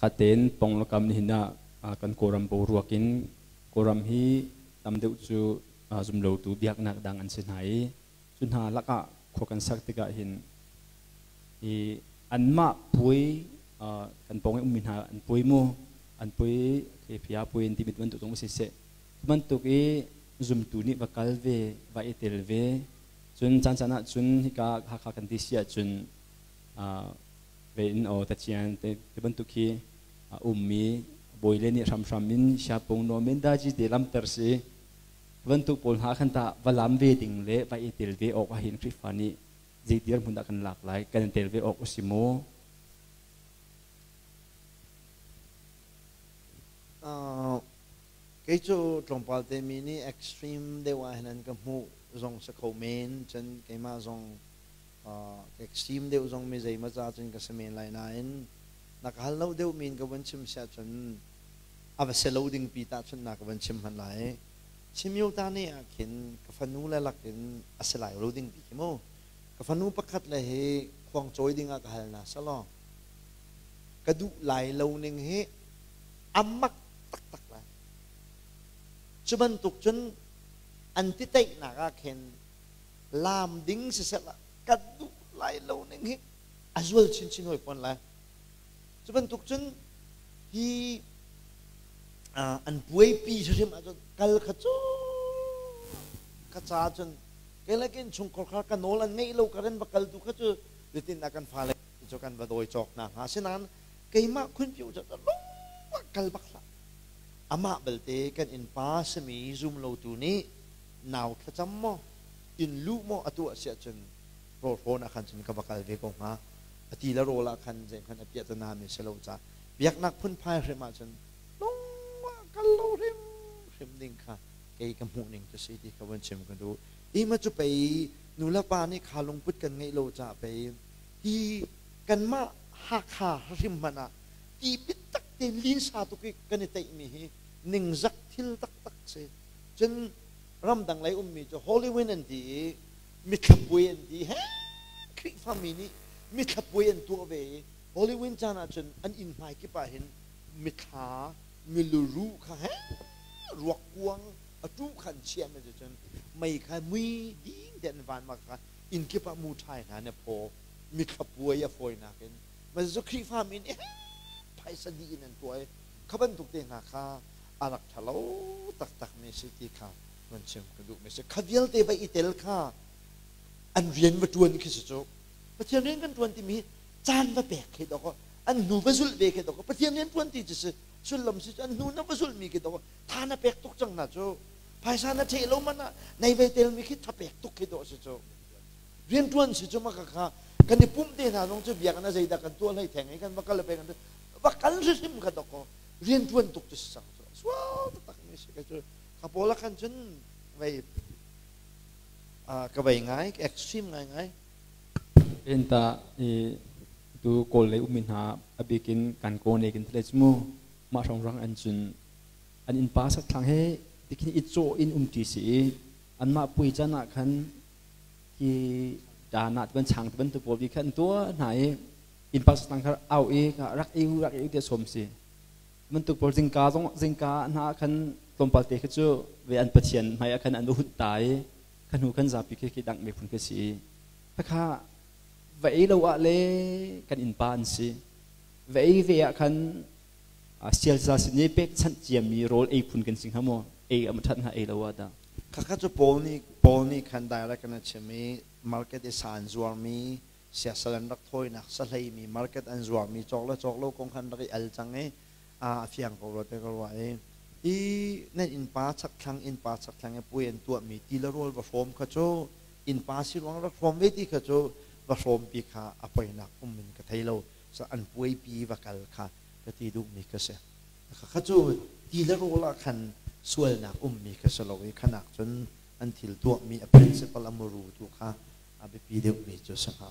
Pakhat tein ponglakam nihin ah kan Kawlram boruak in Kawlram hi tam deuh cu zumlotu biaknak dang an si hna i cu hna lakah khua kan sak tikah hin hi anmah puai kan pawng i ummi hna an puai mu an puai khefia puai an timi bantuk zong si seh cu bantuk i zumtu nih va kal ve va i tel ve cun caan caan ah cun hika Hakha kan ti si ahcun ve in aw tachian te bantuk hi a ummi bawi le nih hramhram in siapung nomen daji te lamter si bantuk pawl hna khan ta va lam ve ding le va i tel ve awk ahhin Khrihfa nih zei dirhmun dah kan lak lai kan tel ve awk a si maw? Kei cu tlawmpal te mi nih extreme deuh ah hin an ka hmuh zong si kho men cun keimah zong extreme deuh zong mi zeimaw ca cun ka si men lai nain na ka hal lo deuh mi in ka vun chim siah cun a va si lo ding pi tahchunhnak ka van chim hmanh lai. Chimyota ne ah khin ka fanu le lakin a si lai lo ding pi khi mu. Ka fanu pakhat le hi khuang cawi ding ah ka hal na selaw ka duh lai lo ning hi a mak taktak lai. Cu bantuk cun an ti teihnak ah khin laam ding siseh ka duh lai lo ning hi a zual chinchin hoi fawn lai. Cu bantuk cun hi an buaipi hrim ahcun kal kha cu ka ca cun kei le kin chungkhar kha ka nawl an ngeih lo ka ren va kal tu kha cu zeitin ah kan fale cu kan va dawi cawk hna hnga asinain keimah khunpiu cu lung kal bak hlah amah belte kan innpa simi zum lotu nih nau thlacam maw inn luh maw a tuah si ahcun rawlhrawn ah khan cun ka va kal ve ko hnga a ti le rawl ah khan zeihmanh a piah tana mi si lo ca biaknak phunphai hrim ahcun lung ah kal lo hrim hrim ding kha kei ka hmuh ning cu si ti kha van chim ka duh ima cu pei nu le pa nih kha lungput kan ngeih lo ca pei hi kanmah Hakha hrim hmanh ah ti bitak tein linsa tuk i kan i teih mi hi ningzak thil taktak si cun ramdang lei ummi cu Holy Wind an ti i mithla puai an ti he Khrihfami nih mithla puai an tuah ve i Holy Wind caan ahcun an inn hmai kip ah hin mithla miluru kha he ruak kuang a tu kha an chiah mi cun mei kha mui ding te an van ma kha inn kip ah mu ṭhai hna ne phaw mithla puai a fawinak in ma cu Khrihfami nih phaisa dih in an tuah i kha bantuk te hna kha a rak ṭhalo taktak mi si ti kha van chim ka duh mi si kha vialte va i tel kha an rian va ṭuan khi si cu Pathian rian kan ṭuan timi caan va pek khi dawk an hnu va zulh ve khi dawk Pathian rian ṭuan ti cu si sullam si cu an hnu na va zulh mi khi dawk tha na pek tuk cang na cu phaisa na ṭheh lo man ah nei ve tel mi khi tha pek tuk khi dawh si cu rian ṭuan si cu maka kha kan i pumh te hna zong cu biakinn a zeidah kan tuah hlei theng i kan va kal pe kan va kal hrimhrim kha dawk rian ṭuan tuk cu si cang cu sual taktak mi si cu ka pawl ah khan cun vei ka vei ngai extreme ngai ngai Enta i tu kawl lei ummi hna a bikin kan kaw ne kan thle mu mah hrong rang an cun an innpa sak thlang he tikhin i caw in um ti si i anmah pui can ah khan hi dana ban chang ban tu pawl bi khan tua hna i innpa sak thlang kha au i rak i rak i te som si bantuk pawl zingka zong zingka hna khan tlawmpal te kha cu ve an pathian hmai ah khan an hut ta i kha hnu khan zapi khi khi dang miphun khi si khakha va ei lo ah le kan innpa an si va ei ve ah khan sialza sin i pek chanh ciami rawl ei phun kan si hnga maw ei am that hnga ei lo ah dah khakha cu Paul nih Paul nih khan direct kan a chim i market i sa an zuarmi siasal an rak thawinak sahleimi market an zuarmi cawk le cawk lo kong khan rak i al cang i a fiang ko rua te ka ruah i hi nan innpa chakthlang innpa chakthlang i puai an tuahmi ti le rawl va hrawm kha cu innpa si ruang rak hrawm ve ti kha cu va hrawmpi kha a poinak um in ka thei lo an puaipi va kal kha ka ti duhmi ka si kha cu ti le rawl ah khan sualnak ummi kha si lo i khanak cun an thil tuahmi a principle a muru tu kha a biapi deuhmi cu si hnga.